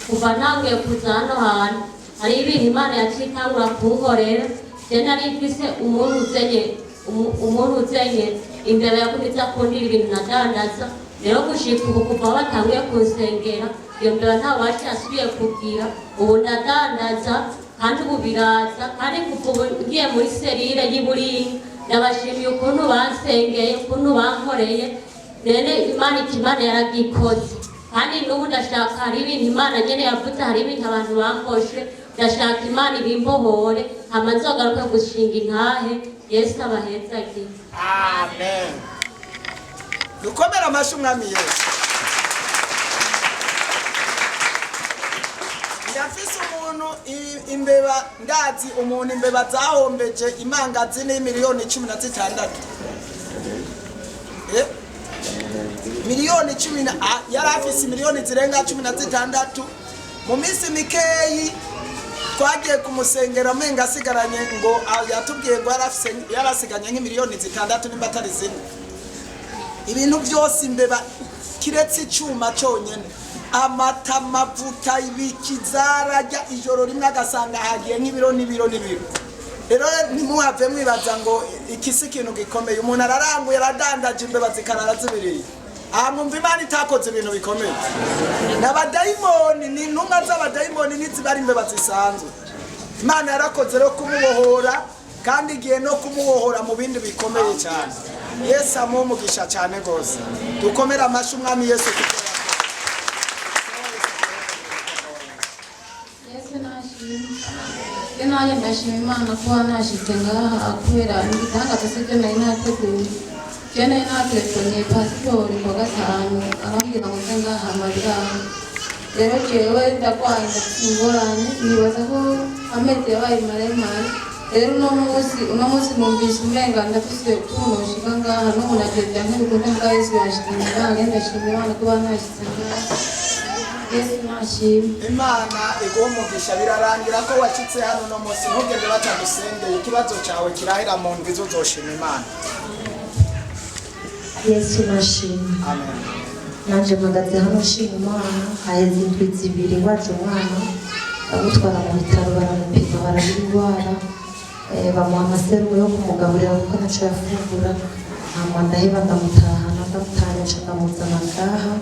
Kuva ntanguye kuza hano hantu, hari ibintu Imana yaciye itangura kunkorera. Je nari mfise umuntu uzenye imbeba yakumiza kundira ibintu nadandaza. Rero gushika ubu, kuva aho batanguye kunsengera, iyo mbeba nta wacu yasubiye kugira. Ubu ndadandaza kandi ubu biraza. Kandi kuva ubu ngiye muri cellule y'iBuringa, ndabashimiye ukuntu bansengeye, ukuntu bankoreye. Rero Imana, iki Imana yaragikoze. Kandi n'ubu ndashaka, hari ibintu Imana nyene yavuze, hari ibintu abantu bamboshe, ndashaka Imana ibimbohore, hama nzogaruke gushinga intahe. Yesu abahezagire. Amen. Dukomere amashyi Umwami Yesu. Ndafise umuntu imbeba, ndazi umuntu imbeba zahombeje imangazini y'imiliyoni 16. Miliyoni cumi na yari afise miliyoni zirenga 16. Mu minsi mikeyi twagiye kumusengera, amenga asigaranye ngo yatubwiye ngo yarasiganye nk'imiliyoni 6 nimba atari 4. Ibintu byose imbeba, kiretse icyuma cyonyine, amata, amavuta, ibiki, zarajya ijoro rimwe agasanga hagiye nk'ibiro n'ibiro n'ibiro. Rero ntimuhave mwibaza ngo iki si ikintu gikomeye. Umuntu araranguye, aradandaje, imbeba zikarara zibiriye. Aha mwumva Imana itakoze ibintu bikomeye? N'abadayimoni, ni intumwa z'abadayimoni, ntiziba ari imbeba zisanzwe. Imana yarakoze rero kumubohora, kandi igiye no kumubohora mu bindi bikomeye cyane. Yesu amuhe umugisha cyane rwose. Dukomere amashyi Umwami Yesu kuko yakoze. Yesu nashimwe. Je nanjye ndashima Imana kuba nashitse ngaha, kubera ibitangaza sibyo nari nateguye. Je nari natelefoniye pasitori kuwa gatanu, arambwira ngo nze ngaha amabiraha. Rero jewe ndagwaye, ndafise ingorane, nibaza ko amezi yabaye maremare. Rero uno munsi numvise umenga ndafise ukuntu noshika ngaha, n'ubu nagenda nk'ibikunda mbwa. Yesu yanshikanye ngaha. Rero ndashima Imana kuba nashitse ngaha. Yesu nashimwe. Imana iguha umugisha. Birarangira ko washyitse hano uno munsi. Ntugende batagusengeye, ikibazo cyawe kirahera mu ndwi zo uzoshima Imana. Yesu nashimwe. Amen. Nanje mpagaze hano nshima Imana. Haheze indwi 2 ngwaje umwana, bamutwara mu bitaro, baramupima, barabura indwara. Bamuha amaserumu yo kumugaburira kuko ntaco yafungura. Hama ndaheba ndamutahana, ndamutahana nca ndamuzana ngaha.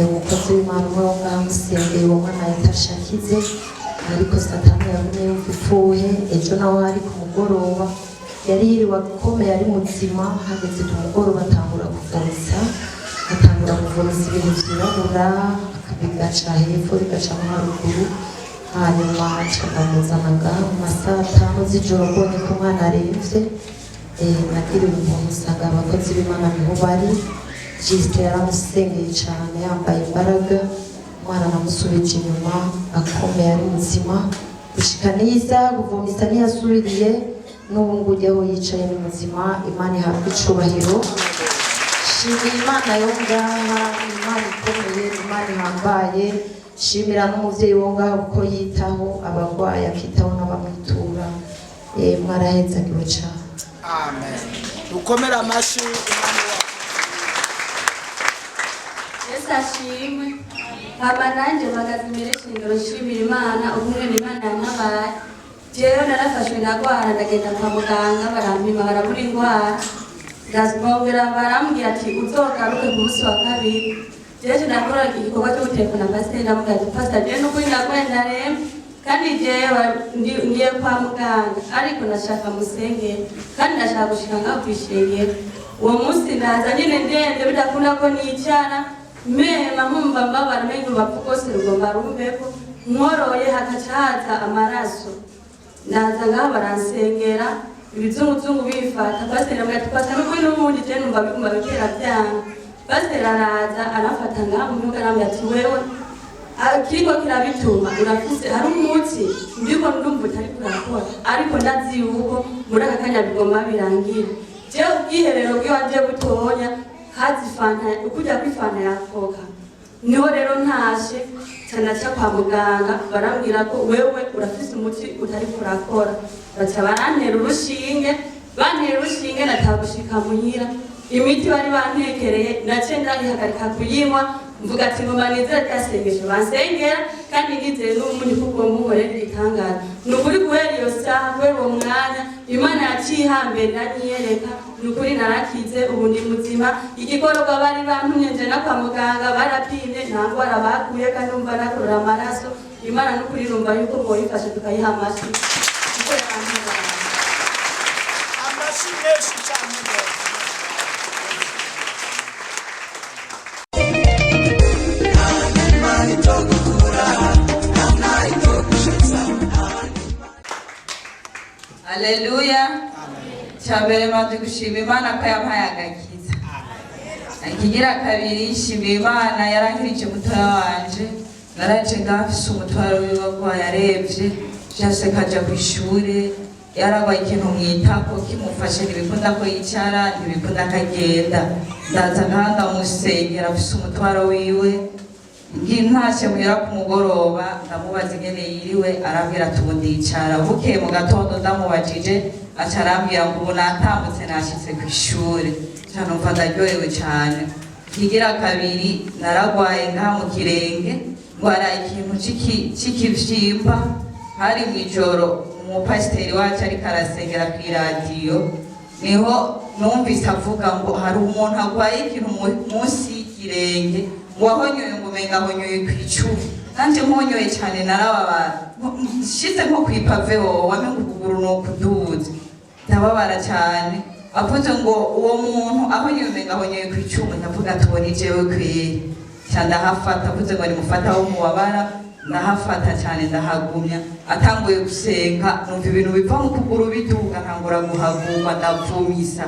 Umukozi w'Imana umwe wo ngaha amusengeye, uwo mwana yatashe akize. Ariko Satani yagumye yumva ifuhe. Ejo naho hari ku mugoroba, yari yiriwe akomeye, ari muzima, hageze ku mugoroba atangura kuvomisa, atangura kuvomisa ibintu vyirabura, bigaca hepfo, bigaca no haruguru. Hanyuma nca ndamuzana ngaha mu masaha 5 z'ijoro, mbonye ko umwana aremvye. Nagiriwe ubuntu usanga abakozi b'Imana niho bari. Jisite yaramusengeye cane, yambaye imbaraga. Umwana namusubije inyuma akomeye, ari muzima gushika n'iza kuvomisa ntiyasubiriye. N'ubu ngubu aho yicaye ni muzima. Imana ihabwa icubahiro. Shimira Imana yo ngaha, Imana ikomeye, Imana ihambaye. Shimira n'umuvyeyi wo ngaha kuko yitaho abarwayi, akitaho n'abamwitura. Mwarahezagiwe cane. Amen. Dukomere amashyi Umwami wacu. Yesu ashimwe. Hama nanjye mpagaze imbere y'ishingiro nshimira Imana ubumwe Imana yantabaye. Jewe narafashwe, ndagwara, ndagenda kwa muganga, barampima, barabura indwara. Ndabongera barambwira ati uzogaruke ku munsi wa kabiri. Jewe ndakora igikorwa cyo gutelefona pasiteri, ndamubwira ati: "Pastor, jewe n'ukuri ndagwaye, ndaremba, kandi jewe ngiye kwa muganga, ariko ndashaka musengere, kandi ndashaka gushika ngaho kw'ishengero." Uwo munsi ndaza nyine ndende, bidakunda ko nicara, mema nkumva mbabara, menga urubavu rwose rugomba rumbeko, nkoroye hakaca haza amaraso. Ndaza ngaho baransengera, ibizunguzungu bifata. Pasiteri ambwira ati: "Pasiteri, n'ukuri n'ubundi je numva biguma bitera byanga." Pasiteri araza arafata ngaho mu myuga, arambwira ati: "Wewe kiriko kirabituma urafise, hari umunsi ndiko ndumva utariko urakora, ariko ndazi yuko muri aka kanya bigomba birangire." Jewe ubwiherero bw'iwanje butonya hazi ifanta, ukujya kw'ifanta ya Coca. Niho rero ntashe canaca kwa muganga, barambwira ko wewe urafise umuti utariko urakora. Baca barantera urushinge, bantera urushinge, nataha gushika muhira, imiti bari bantekereye nace ndayihagarika kuyinywa. Mvuga ati ngoma nizere rya sengesho bansengera, kandi nizere n'umunyu kuko munkorera ibitangaza. Ni ukuri, guhera iyo saha, guhera uwo mwanya, Imana yaciye ihambere iranyiyereka. Ni ukuri narakize, ubu ndi muzima. Igikororwa bari bantumye nje no kwa muganga barapimye, nta ndwara bakuye, kandi numva nakorora amaraso. Imana n'ukuri numva yuko boyifashe tukayiha amashyi kuko yarantabara. Amashyi menshi cyane rwose. Haleluya! Cyambere maze gushima Imana ko yampaye agakiza. Ikigira kabiri, nshimiye Imana yarankirije mutoya wanje. Naraje ngafise umutwaro wiwe agwaye aremvye, vyose kaja kw'ishure. Yaragwaye ikintu mwitako kimufashe, ntibikunda ko yicara, ntibikunda akagenda. Ndaza ngaha ndamusengera afise umutwaro wiwe. Ntashe muhira ku mugoroba, ndamubaza ingene yiriwe, arambwira ati ubu ndicara. Bukeye mu gatondo ndamubajije, aca arambwira ngo ubu natambutse, nashitse ku ishure. Ca numva ndaryohewe cane. Kigira kabiri, naragwaye ngaha mu kirenge, ngwara ikintu c'ikivyimba. Hari mw'ijoro, umupasiteri wacu ariko arasengera kw'iradiyo, niho numvise avuga ngo hari umuntu agwaye ikintu munsi y'ikirenge, ngo ahonyoye ngo umenga ahonyoye kw'icumu. Nanje mponyoye cane narababara. Nshitse nko kw'ipave, wowe wamenga ukuguru nokuduza, ndababara cane. Avuze ngo uwo muntu ahonyoye umenga ahonyoye kw'icumu, ndavuga ati uwo ni jewe kweri. Ca ndahafata. Avuze ngo nimufate aho mubabara, ndahafata cyane, ndahagumya. Atanguye gusenga, numva ibintu biva mu kuguru biduga, ntangura guhaguma, ndavumisa.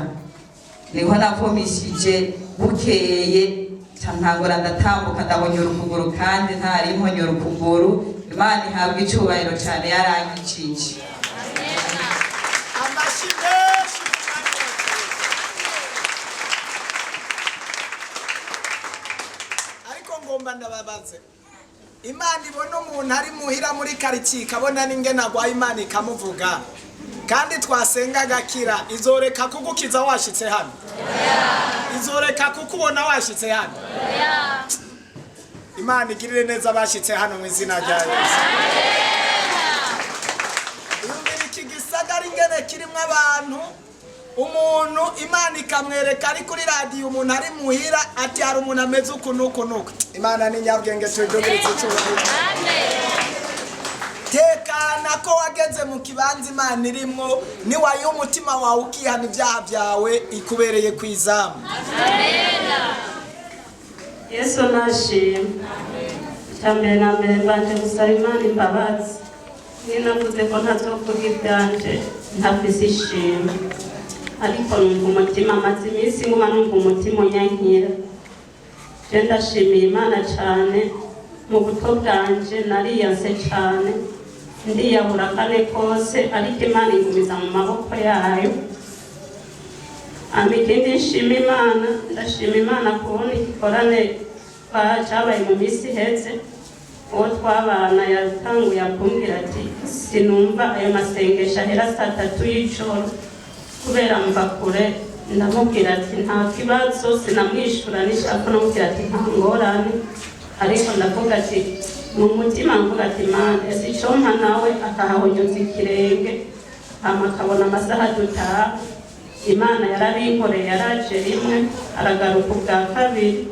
Niho navumishije, bukeye ca ntangura ndatambuka, ndahonyora ukuguru, kandi ntari mponyora ukuguru. Imana ihabwa icubahiro cyane, yarangicije. Amashyi menshi ku mwami wa Yesu. Ariko ngomba ndababaze, Imana ibona umuntu ari muhira muri karitsiye, ikabona n'ingene agwaye, Imana ikamuvuga kandi twasenga agakira, izoreka kugukiza washitse hano? Izoreka kukubona washitse hano? Imana igirire neza abashitse hano mu izina rya Yesu. Yumvira iki gisagara ingene kirimo abantu, umuntu Imana ikamwereka ari kuri radiyo, umuntu ari muhira, ati hari umuntu ameze uku n'uku n'uku. Imana ni nyabwenge, tuyidugirize icyubahiro. Tekana ko wageze mu kibanza Imana irimwo. Niwayiha umutima wawe, ukihana ibyaha byawe, ikubereye ku izamu. Yesu nashima. Icya mbere na mbere, mbanje gusaba Imana imbabazi. Ninavuze ko ntazovuga ibyanje ntafise ishimwe, ariko numva umutima, amaze iminsi nguma numva umutima unyankira. Je ndashimiye Imana cane. Mu buto bwanje nariyanse cane, ndiyahura kane kose, ariko Imana ingumiza mu maboko yayo. Hama ikindi nshima Imana, ndashima Imana kubona igikorane cyabaye mu minsi iheze. Uwo twabana yatanguye akumbwira ati sinumva ayo masengesho ahera saa 3 y'ijoro kubera mva kure. Ndamubwira ati nta kibazo. Sinamwishura n'ishaka, namubwira ati nta ngorane. Ariko ndavuga ati mu mutima, mvuga ati Mana, ese icompa nawe akahahonyuza ikirenge, hama akabona amasaha dutaha. Imana yarabinkoreye, yaraje rimwe, aragaruka ubwa kabiri.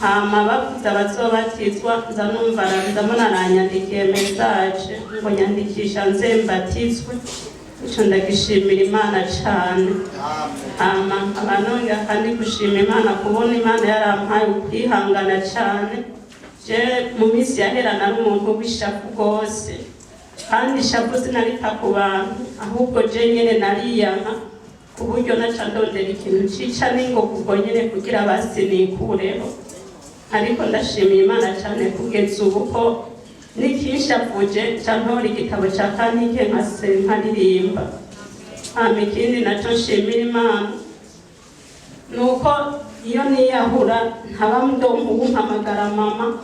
Hama bavuze abazobatizwa, nza numva ndabona aranyandikiye message ngo nyandikisha nze mbatizwe. Ico ndagishimira Imana cane. Hama nkaba nongera kandi gushima Imana kubona Imana yarampaye ukwihangana cane. Je mu minsi yahera nari umuntu w'ishavu rwose, kandi ishavu sinarita ku bantu, ahubwo je nyene nariyanka, ku buryo naca ndondera ikintu cica n'ingoga ubwo nyene kugira basinikureho. Ariko ndashimiye Imana cyane kugeza ubu ko n'ikinshavuje nca ntora igitabo ca cantique nkaririmba. Hama ikindi naco nshimira Imana ni uko iyo niyahura ntaba ndonka uwumpamagara mama.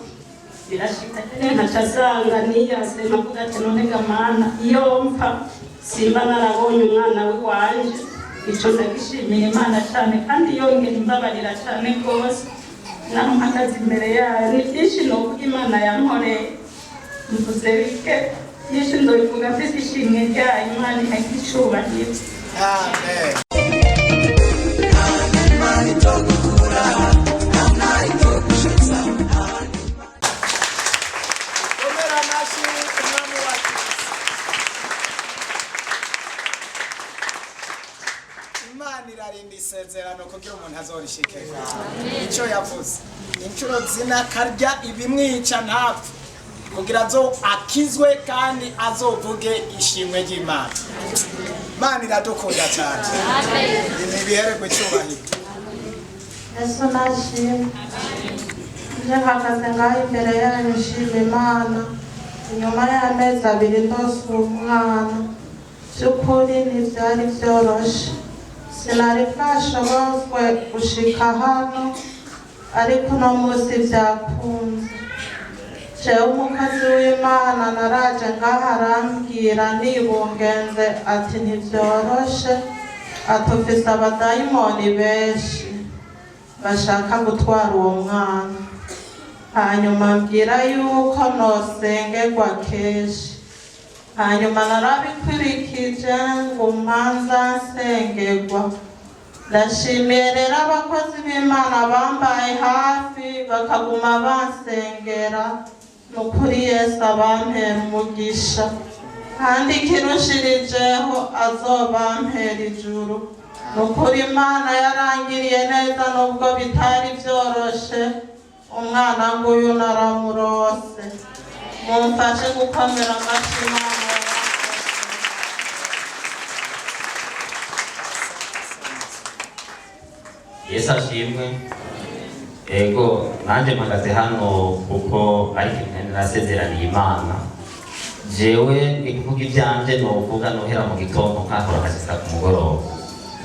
Birashika nyene nkaca asanga niyase, nkavuga ati none ga Mana, iyo mpfa simba narabonye umwana w'iwanje. Ico ndagishimiye Imana cane, kandi yongera imbabarira cane rwose. Naho mpagaze imbere yayo, ni byinshi novuga Imana yankoreye. Mvuze bike, byinshi nzobivuga mfise ishimwe ryayo. Imana ihaye icubahiro. Amen. Komera amashyi Umwami wacu Yesu. Imana irarinda isezerano kugira umuntu azorishikeko. Icyo yavuze inshuro zina karya ibimwica ntapfe, kugira azo akizwe kandi azovuge ishimwe ry'Imana. Imana iradukunda cyane, imibihererwe icyubahiro. Yesu nashimwe. Nje mpagaze ngaho imbere yanyu nshima Imana. Inyuma y'amezi 2 ndose umwana. By'ukuri ntibyari byoroshe, sinari bwashobozwe gushika hano, ariko uno munsi byakunze. Jewe umukozi w'Imana naraje ngaho arambwira nibungenze, ati ntibyoroshe, ati ufise abadayimoni benshi bashaka gutwara uwo mwana. Hanyuma mbwira yuko nosengerwa kenshi. Hanyuma narabikurikije ngo mpanza nsengerwa. Ndashimiye rero abakozi b'Imana bambaye hafi bakaguma bansengera. Ni ukuri Yesu abampera umugisha, kandi ikirushirijeho azobampera ijuru. Ni ukuri Imana yarangiriye neza nubwo bitari byoroshe. Umwana nguyu naramurose. Mumfashe gukomera amashyi Imana. Yesu ashimwe. Ego, nanjye mpagaze hano kuko ari ikintu nasezeraniye Imana. Jewe ni kuvuga ibyanje novuga nohera mu gitondo nkakora nkashitsa ku mugoroba.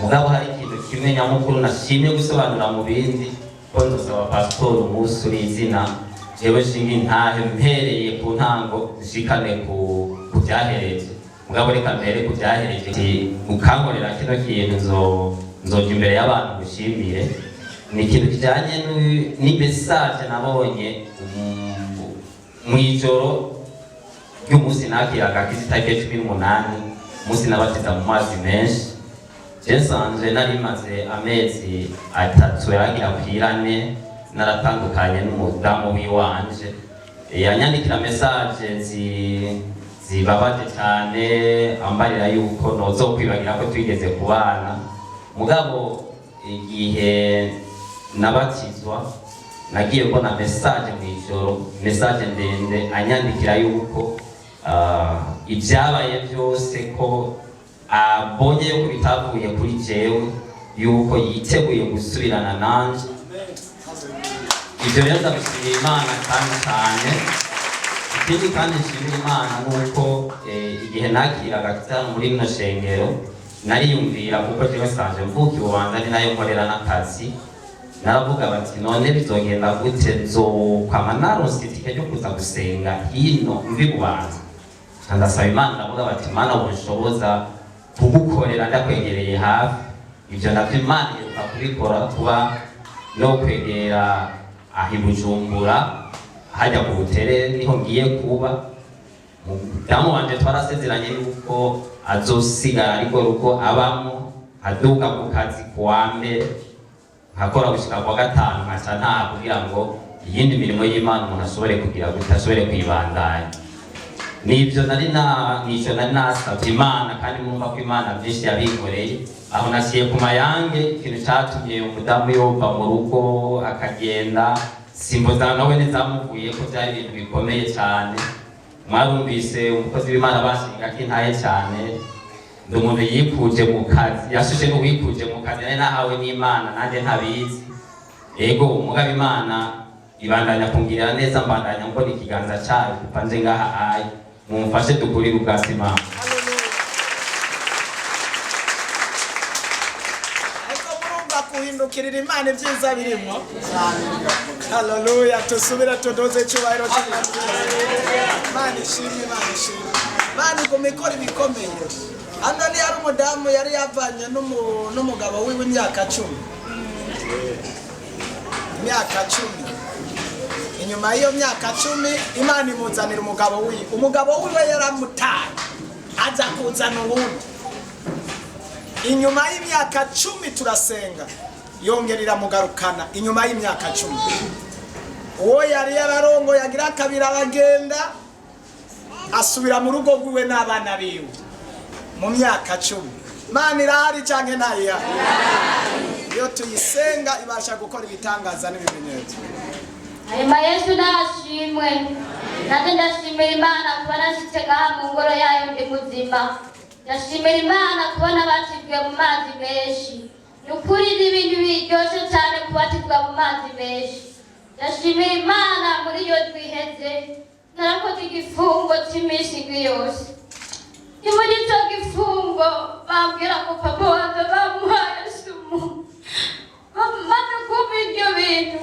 Mugabo hari ikintu kimwe nyamukuru nashimye gusobanura mu bindi, ko nzosaba pasitori umunsi uri izina jewe nshinga intahe mpereye ku ntango nshikane ku byahereje. Mugabo reka mpere ku byahereje. Ukankorera kino kintu nzoja imbere y'abantu gushimire. Ni ikintu kijanye n'imesaje nabonye mw'ijoro ry'umunsi nakiraga k'itariki 18, umunsi nabatiza mu mazi menshi. Je nsanzwe nari maze amezi 3 yagira kwirane naratandukanye n'umudamu wiwanje. Yanyandikira mesaje zibabaje cyane, ambarira yuko nozokwibagira ko twigeze kubana. Mugabo igihe nabatizwa nagiye mbona message mw'ijoro, message ndende anyandikira yuko ibyabaye byose ko abonye yuko bitavuye kuri jewe, yuko yiteguye gusubirana nanje. Ibyo rero ndabishimira Imana kandi cyane. Ikindi kandi nshimira Imana nuko igihe nakiraga hano muri rino shengero nariyumvira, kuko jewe nsanzwe mvuka ibubanza ni nayo nkorera n'akazi. Naravuga bati none bizogenda gute, nzokwama naronse itike ryo kuza gusenga hino mvi Bubanza. Ndasaba Imana, ndavuga bati Imana bunshoboza kugukorera ndakwegereye hafi. Ibyo navyo Imana iheruka kubikora, kuba no kwegera aho i Bujumbura hajya ku Butere niho ngiye kuba. Mudamu wanje twarasezeranye yuko azosigara ariko rugo abamo, aduka ku kazi kuwa mbere nkakora gushika kuwa gatanu, nkaca ntaha kugira ngo iyindi mirimo y'Imana umuntu ashobore kugira gute, ashobore kuyibandanya. Nibyo nari na nico nari nasabye Imana, kandi mwumva ko Imana byinshi yabikoreye. Aho naciye ku mayange ikintu catumye umudamu yova mu rugo akagenda, simboza nawe ntizamuvuye ko byari ibintu bikomeye cyane. Mwarumvise umukozi w'Imana bashinga ko intaye cyane. Ndi umuntu yikuje mu kazi, yashushe n'uwikuje mu kazi nari nahawe n'Imana nanjye ntabizi. Ego, umugabo Imana ibandanya kungirira neza, mbandanya mbona ikiganza cyayo kuva nje ngaha ayi. Mumfashe dukurire ubwasi Imana. Ariko murumva kuhindukirira Imana ibyiza birimo. Haleluya, tusubire tuduze icyubahiro cy'Imana. Imana ishimwe, Imana ishimwe. Imana iguma ikora ibikomeye. Hano ni hari umudamu yari yavanye n'umugabo wiwe imyaka 10. Imyaka 10. Inyuma y'iyo myaka 10, Imana imuzanira umugabo wiwe. Umugabo wiwe yaramutaye, aza kuzana uwundi. Inyuma y'imyaka 10 turasenga, yongera iramugarukana. Inyuma y'imyaka 10, uwo yari yararongoye agira kabiri aragenda, asubira mu rugo rwiwe n'abana biwe. Mu myaka 10. Mana irahari canke ntayihari? Iyo tuyisenga ibasha gukora ibitangaza n'ibimenyetso. Hanyuma Yesu nashimwe. Nanjye ndashimira Imana kuba nashitse ngaha mu ngoro yayo ndi muzima. Ndashimira Imana kuba nabatijwe mu mazi menshi. Ni ukuri ni ibintu biryoshe cyane kubatizwa mu mazi menshi. Ndashimira Imana, muri iyo twiheze narakoze igifungo cy'iminsi indwi yose. Ni muri icyo gifungo bambwira ngo papa wanjye bamuhaye sumu. Maze kumva ibyo bintu,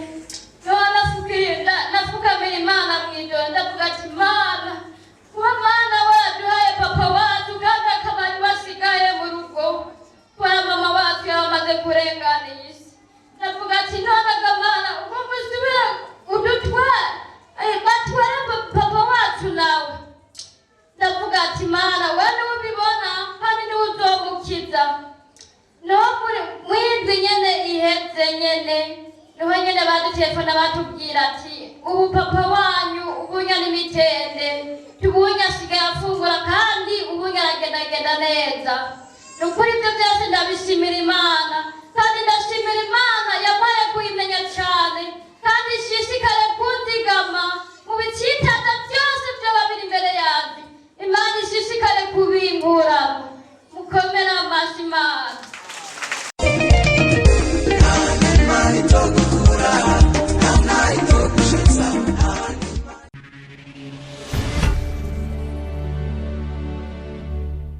nafukamiye Imana mu ijoro, ndavuga ati: "Mana, kuba Mana waraduhaye papa wacu kandi akaba ari we asigaye mu rugo, kubera mama wacu yaramaze kurengana iyi si," ndavuga ati: "Nonaga Mana, ubwo musubira udutware, batware papa wacu nawe." Ndavuga ati: "Mana, we niwe ubibona kandi niwe uzomukiza." Niho muri mwindwi nyene iheze nyene, niho nyene badutelefona, batubwira ati: "Ubu papa wanyu ubunya n'imitende, tubunya asigaye afungura kandi ubunya aragendagenda neza." Ni ukuri ibyo byose ndabishimira Imana, kandi ndashimira Imana yampaye kuyimenya cyane, kandi ishishikare kunzigama mu bicitane.